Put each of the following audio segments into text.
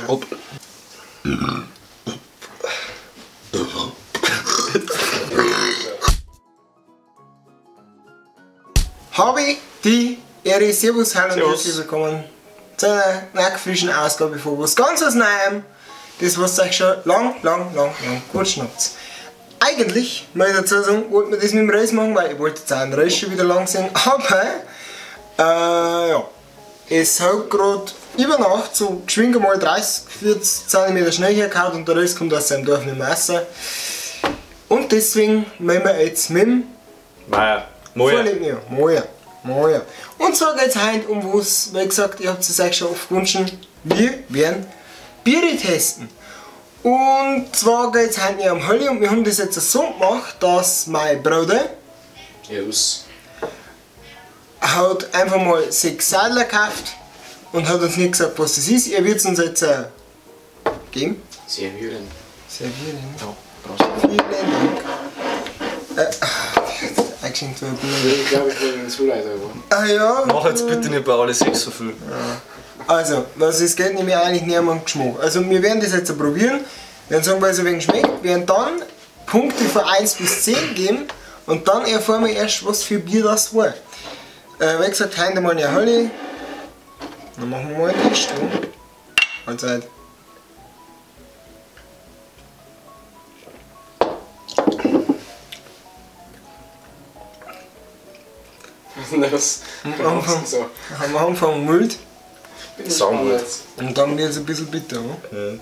Hopp. Habe die Ehre, Servus, hallo und herzlich willkommen zu einer nackfrischen Ausgabe von was ganz was Neuem. Das, was euch schon lang, lang, lang, lang gut schnappt. Eigentlich, muss ich dazu sagen, wollte man das mit dem Reis machen, weil ich wollte jetzt auch einen Reis schon wieder lang sehen, aber ja, es hat gerade über Nacht so geschwind mal 30, 40 cm Schnee hergehauen und der Reis kommt aus seinem Dorf nicht mehr raus. Und deswegen machen wir jetzt mit dem Meier. Moja. Und zwar geht es heute um was, wie gesagt, ihr habt es euch schon oft gewünscht, wir werden Biere testen. Und zwar geht es heute um Hölle und wir haben das jetzt so gemacht, dass mein Bruder hat einfach mal 6 Sadler gekauft und hat uns nicht gesagt, was das ist. Er wird es uns jetzt geben. Servieren. Servieren? Ja, Prost. Vielen Dank. Ich glaube, ich bin zu leise geworden. Ah ja. Mach jetzt bitte nicht bei alle 6 so viel. Ja. Also, was es geht nämlich eigentlich nicht um den Geschmack. Also wir werden das jetzt probieren, werden sagen, weil es ein wenig schmeckt, werden dann Punkte von 1 bis 10 geben und dann erfahren wir erst, was für Bier das war. Wie gesagt, heute mal eine Hölle. Dann machen wir mal einen Test. Mahlzeit. Das so. Am Anfang mild. Saugut. Und dann wird es ein bisschen bitter. Oder? Ja.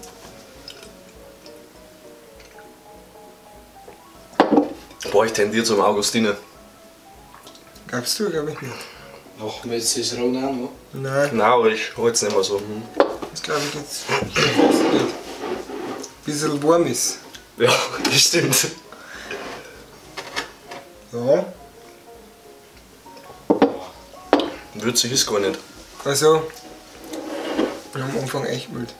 Boah, ich tendiere zum Augustiner. Glaubst du, glaube ich nicht. Ach, jetzt ist es auch noch. Nein. Nein, aber ich halte es nicht mehr so. Mhm. Das glaube ich jetzt nicht. Ein bisschen warm ist. Ja, das stimmt. Ja. Würzig ist gar nicht. Also, wir haben am Anfang echt mild.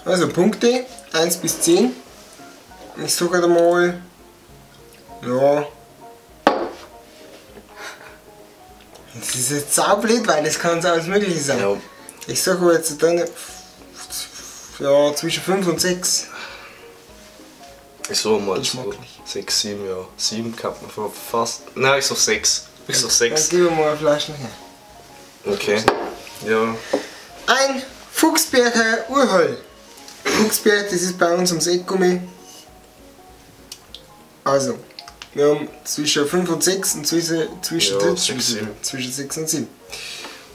Also Punkte 1 bis 10. Ich sage halt mal, ja. Das ist jetzt saublöd, weil das kann alles Mögliche sein. Ja. Ich sage aber jetzt dann, ja, zwischen 5 und 6. Ich sage mal so 6, 7, ja. 7 kann man fast. Nein, ich sag 6. Ich sag 6. Dann gib mir mal eine Flasche her. Okay, ja. Ein Fuchsberger Urhell. Fuchsberg, das ist bei uns ums Eck gekommen. Also, wir haben zwischen 5 und 6 und zwischen 6 und 7.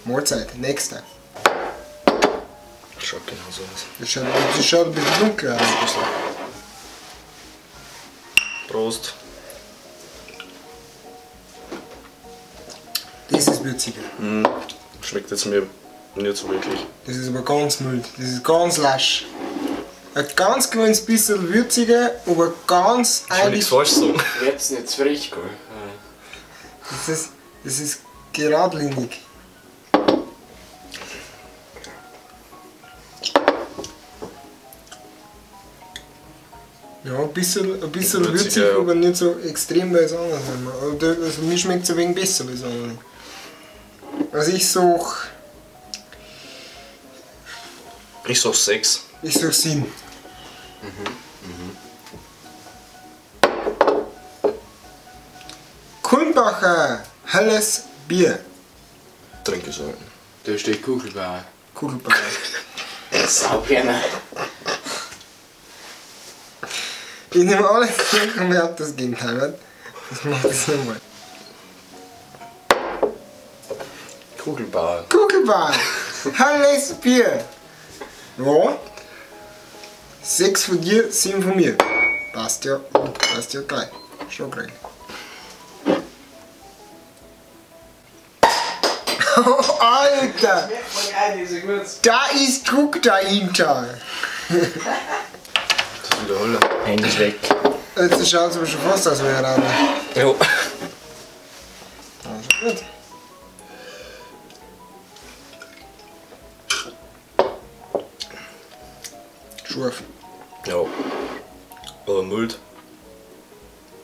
Mahlzeit, nächster. Das schaut genauso aus. Das schaut ein bisschen dunkler aus. Prost. Das ist würziger. Mm, schmeckt jetzt mir nicht so wirklich. Das ist aber ganz mild, das ist ganz lasch. Ein ganz kleines bisschen würziger, aber ganz ich will nichts falsch sagen. Jetzt nicht zu frech, gell? Das ist geradlinig. Ja, ein bisschen würzig, ja. Aber nicht so extrem wie das andere. Also mir schmeckt es ein wenig besser wie das andere. Also ich such. Ich such 6. Ich such 7. Mhm. Kulmbacher helles Bier. Trinke sollten. Da steht Kugelbauer. Kugelbauer. Sauberner. Ich nehme alles zurück und mir das Gegenteil. Ich mach das nochmal. Kugelbauer. Kugelbauer! Helles Bier! Ja. 6 von dir, 7 von mir. Passt ja gleich. Schon gleich. Alter! Da ist Druck dahinter! Das wiederhole. Handy ist weg. Jetzt schaut es aber schon fast aus wie ein Radler. Jo. Also gut. Scharf. Ja. Aber mild.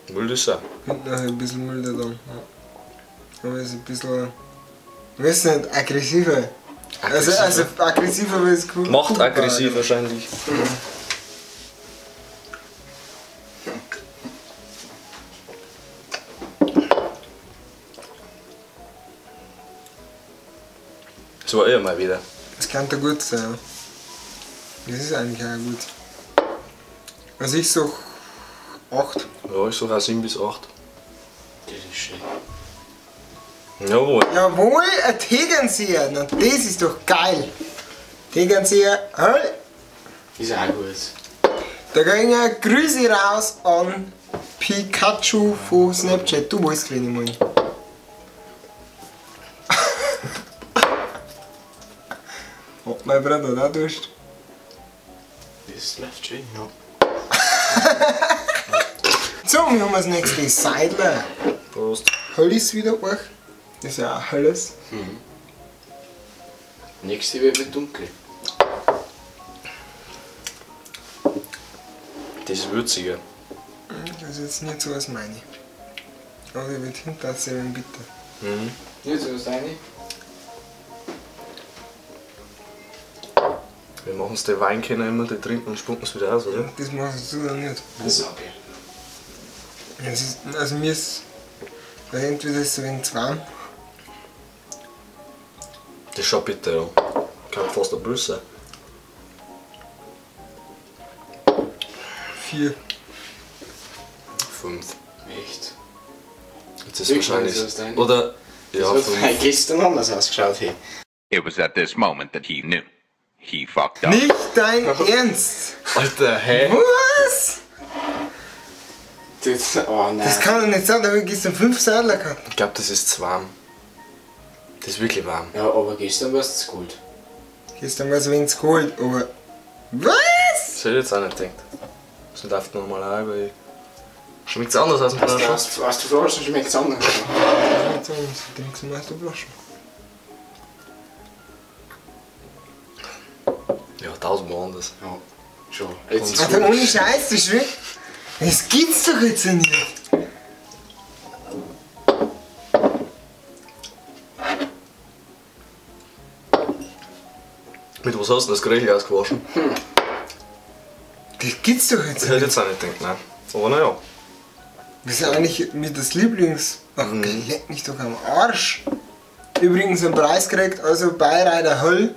Mild ist er. Hinten noch ein bisschen milder dann. Ja. Aber ist ein bisschen. Ich weiß nicht, aggressiver. Also aggressiver wie es cool. Macht aggressiv wahrscheinlich. Das war eher mal wieder. Das kann doch gut sein. Das ist eigentlich auch gut. Also ich sag 8. Ja, ich sag auch 7 bis 8. Das ist schön. Jawohl. Jawohl, ein Tegernseer. Na, das ist doch geil. Tegernseer, hell. Ist auch gut. Da gehen Grüße raus an Pikachu von Snapchat. Du weißt, wen ich meine. Oh, mein Bruder, da Durst. Das läuft schön, ja. So, wir haben das nächste Seidler. Prost. Höllis wieder auch. Das ist ja auch Hölles. Mhm. Nächste wird mit dunkel. Das ist würziger. Das ist jetzt nicht so was meine. Aber ich würde hinter erzählen, bitte. Mhm. Nicht so was deine? Wir machen es die Weinkenner immer, die trinken und spucken es wieder aus, oder? Das machst du dann nicht. Das ist okay. Es ist, also mir ist. Also entweder ist es ein wenig zu warm. Das ist schon bitter, ja. Kann fast ein Böse. 4. 5. Echt? Jetzt ist wahrscheinlich. Das oder. Ja, das hat 5. gestern anders ausgeschaut, hey. It was at this moment that he knew. He fucked up. Nicht dein Ernst! Alter, hä? Was? Das, oh nein. Das kann doch nicht sein, da habe ich gestern 5 Seidler gehabt. Ich glaube, das ist zu warm. Das ist wirklich warm. Ja, aber gestern war es zu kalt. Gestern war es ein wenig zu kalt, aber. Was? Das hätte ich jetzt auch nicht gedacht. Das läuft normal auch, weil. Schmeckt es anders aus dem Flaschen? Aus der Flasche schmeckt es anders. Schmeckt's anders. Trinkst du mal aus der Flasche. Ja, tausendmal anders. Ja, schon. Jetzt Alter, ohne Scheiß, das schmeckt. Das gibt's doch jetzt nicht. Mit was hast du das Gerät ausgewaschen? Hm. Das gibt's doch jetzt Das hätte ich nicht. jetzt auch nicht gedacht, nein. Aber naja. Das ist eigentlich mit das Lieblings. Ach, leck mich doch am Arsch. Übrigens einen Preis gekriegt, also Bayreiter Höll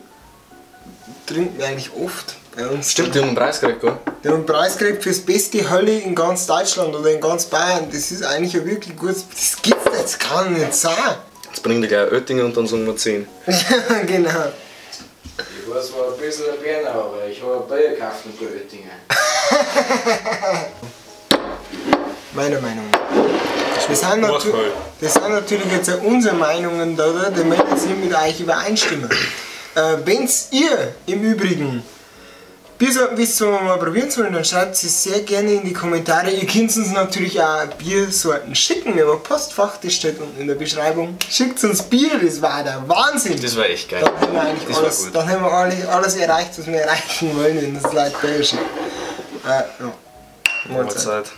trinken wir eigentlich oft bei uns. Stimmt, die haben einen Preis gekriegt, gell? Die haben einen Preis gekriegt fürs beste Hölle in ganz Deutschland oder in ganz Bayern. Das ist eigentlich ein wirklich gutes. Das gibt's nicht, das kann nicht sein. Jetzt bringen die gleich Oettinger und dann sagen wir 10. Ja, genau. Ich war zwar ein bisschen ein Berner, aber ich habe ein Bier gekauft und Oettinger. Meiner Meinung nach. Das sind natürlich jetzt auch unsere Meinungen da, oder? Die möchten jetzt nicht mit euch übereinstimmen. Wenn's ihr im Übrigen Biersorten wisst, die wir mal probieren sollen, dann schreibt sie sehr gerne in die Kommentare. Ihr könnt uns natürlich auch Biersorten schicken. Wir haben ein Postfach, das steht unten in der Beschreibung. Schickt uns Bier, das war der Wahnsinn. Das war echt geil. Dann haben wir eigentlich Das war alles, gut. dann haben wir alles erreicht, was wir erreichen wollen, wenn das Leute Bier schicken. Ja. Mahlzeit. Mahlzeit.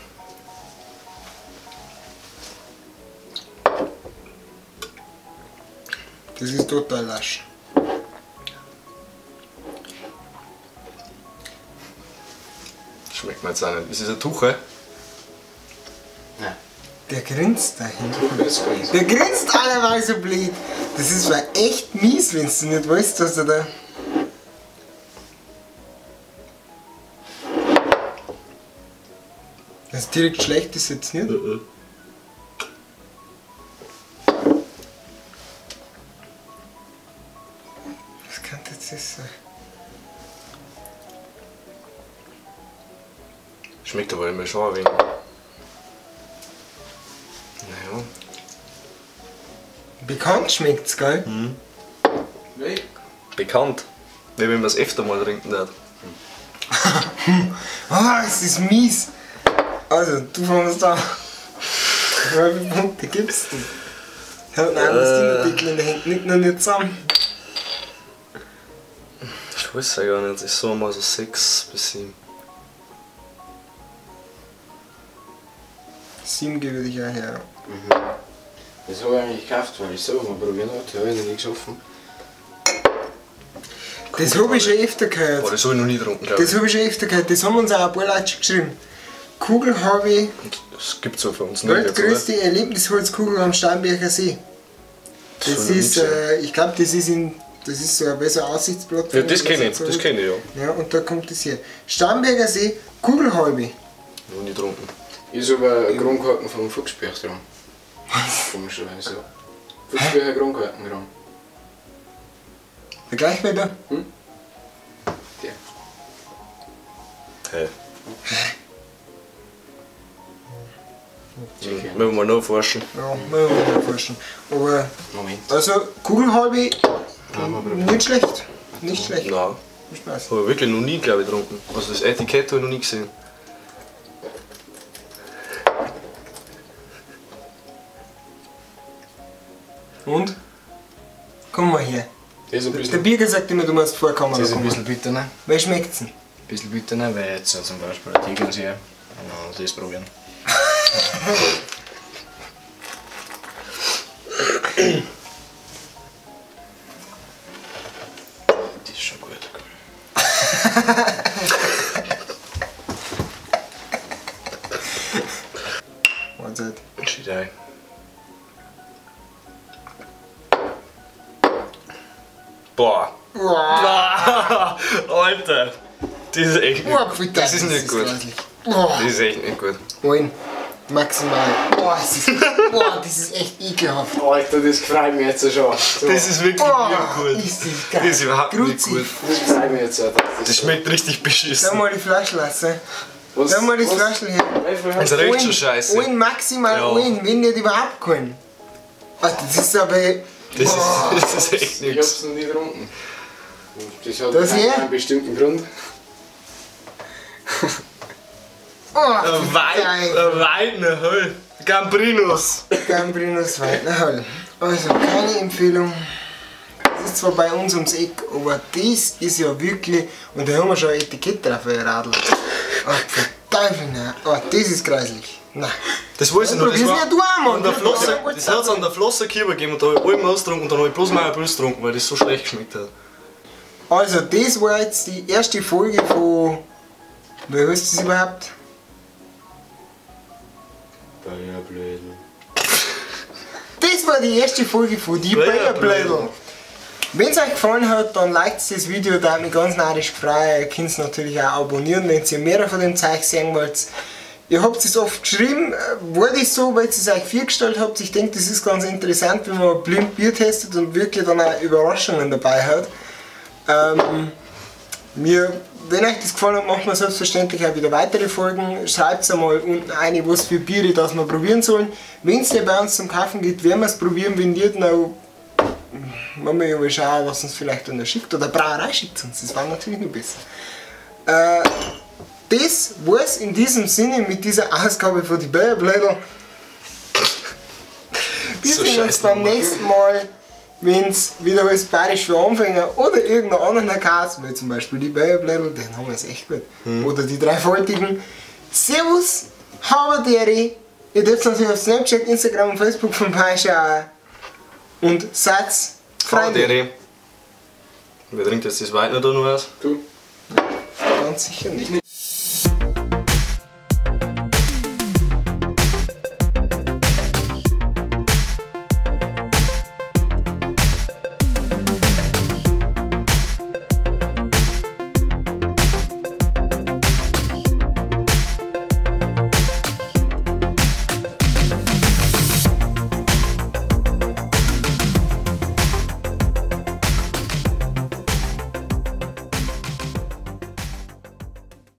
Das ist total lasch. Schmeckt mir jetzt auch nicht. Ist das eine Tuche? Nein. Der grinst da hinten. Tuche ist gut. Der grinst allerweil so blöd. Das ist zwar echt mies, wenn du nicht weißt, dass er da. Das ist direkt schlecht ist jetzt nicht. Mhm. Was kann jetzt das sein? Schmeckt aber immer schon ein wenig. Naja. Bekannt schmeckt's, gell? Mhm. Wie? Bekannt. Wie wenn man es öfter mal trinken darf. Ah, es ist mies. Also, du fängst an. Wie viele Punkte gibst du? Ich hab einen anderen Artikel in der Hand, nicht noch nicht zusammen. Ich weiß ja gar nicht. Ich sag mal so 6 bis 7. 7 gebe ich auch her. Mhm. Das habe ich eigentlich gekauft, weil ich selber mal probieren wollte. Habe ich noch nicht gesoffen. Das habe ich schon öfter gehört. Boah, das habe ich noch nie getrunken, glaube ich. Das habe ich schon öfter gehört. Das haben uns auch ein paar Leute schon geschrieben. Kugelhalbe. Das gibt es ja für uns nicht. Weltgrößte Erlebnisholzkugel am Starnberger See. Das ist, ich glaube, das ist so ein besser Aussichtsblatt. Ja, das kenne ich, das kenne ich ja. Ja, und da kommt das her. Starnberger See, Kugelhalbe. Noch nie getrunken. Ich habe einen Kronkorken vom Fuchsberg dran. Komischerweise. Fuchsberger Kronkorken dran. Vergleich mal da. Hm? Der. Hey. Müssen wir mal noch forschen. Ja, müssen wir noch forschen. Aber Moment. Also Kugelhalbe, nicht schlecht. Nicht schlecht. Nein. Spaß. Habe ich wirklich noch nie, glaube ich, getrunken. Also das Etikett habe ich noch nie gesehen. Und? Komm mal her. Das ist ein Der Birger sagt immer, du musst vorkommen. Das ist ein bisschen bitter, ne? Wie schmeckt's denn? Ein bisschen bitter, ne? Weil jetzt zum Beispiel der Tegernseher. Und das probieren. Das ist schon gut. Mahlzeit. Schidei. Boah. Boah. Alter. Das ist echt nicht, das ist nicht gut. Das ist echt nicht gut. Moin. Maximal. Boah, das ist echt ekelhaft. Alter, das freut mich jetzt schon. So. Das ist wirklich nicht gut. Ist das geil. Das ist überhaupt nicht gut. Das freut mich jetzt auch. Das schmeckt richtig beschissen. Schau mal die Flasche lassen. Schau mal die Flasche her. Das riecht schon scheiße. Ein, maximal ja. Ein, wenn nicht überhaupt keinen. Alter, das ist aber... Das ist echt nichts. Ich hab's noch nie getrunken. Das hat das einen bestimmten Grund. Oh, Weidner Höll. Gambrinus. Gambrinus Weidner Höll. Also, keine Empfehlung. Das ist zwar bei uns ums Eck, aber das ist ja wirklich. Und da haben wir schon ein Etikett drauf, ein Radl. Oh, Teufel, nein. Oh, das ist grauslich. Nein. Das weiß ich noch. Das war ja du auch, Mann. An der Flosse, das hat es an der Flosse gegeben und da habe ich allem ausgetrunken und dann habe ich bloß meinen Puls getrunken, weil das so schlecht geschmeckt hat. Also, das war jetzt die erste Folge von. Wie heißt das überhaupt? Bayerblödel. Das war die erste Folge von die Bayerblödel. Wenn es euch gefallen hat, dann liked das Video, da hat mich ganz narrisch gefreut. Ihr könnt es natürlich auch abonnieren, wenn ihr mehr von dem Zeug sehen wollt. Ihr habt es oft geschrieben, war das so, weil ihr es euch vorgestellt habt? Ich denke, das ist ganz interessant, wenn man blind Bier testet und wirklich dann auch Überraschungen dabei hat. Wenn euch das gefallen hat, machen wir selbstverständlich auch wieder weitere Folgen. Schreibt einmal unten rein, was für Biere das wir probieren sollen. Wenn es bei uns zum Kaufen geht, werden wir es probieren. Wenn nicht, dann wollen wir mal schauen, was uns vielleicht dann schickt. Oder Brauerei schickt uns, das war natürlich noch besser. Das war's in diesem Sinne mit dieser Ausgabe von die Bayerblödel. Wir sehen uns beim nächsten Mal, wenn es wieder alles bayerisch für Anfänger oder irgendeinen anderen Käse, wie zum Beispiel die Bayerblödel, den haben wir es echt gut. Oder die dreifaltigen. Servus, Haberdere. Ihr dürft natürlich auf Snapchat, Instagram und Facebook vorbeischauen. Und seid Freunde. Wer trinkt jetzt das Weidner da noch aus? Du. Ganz sicher nicht. Ich nicht.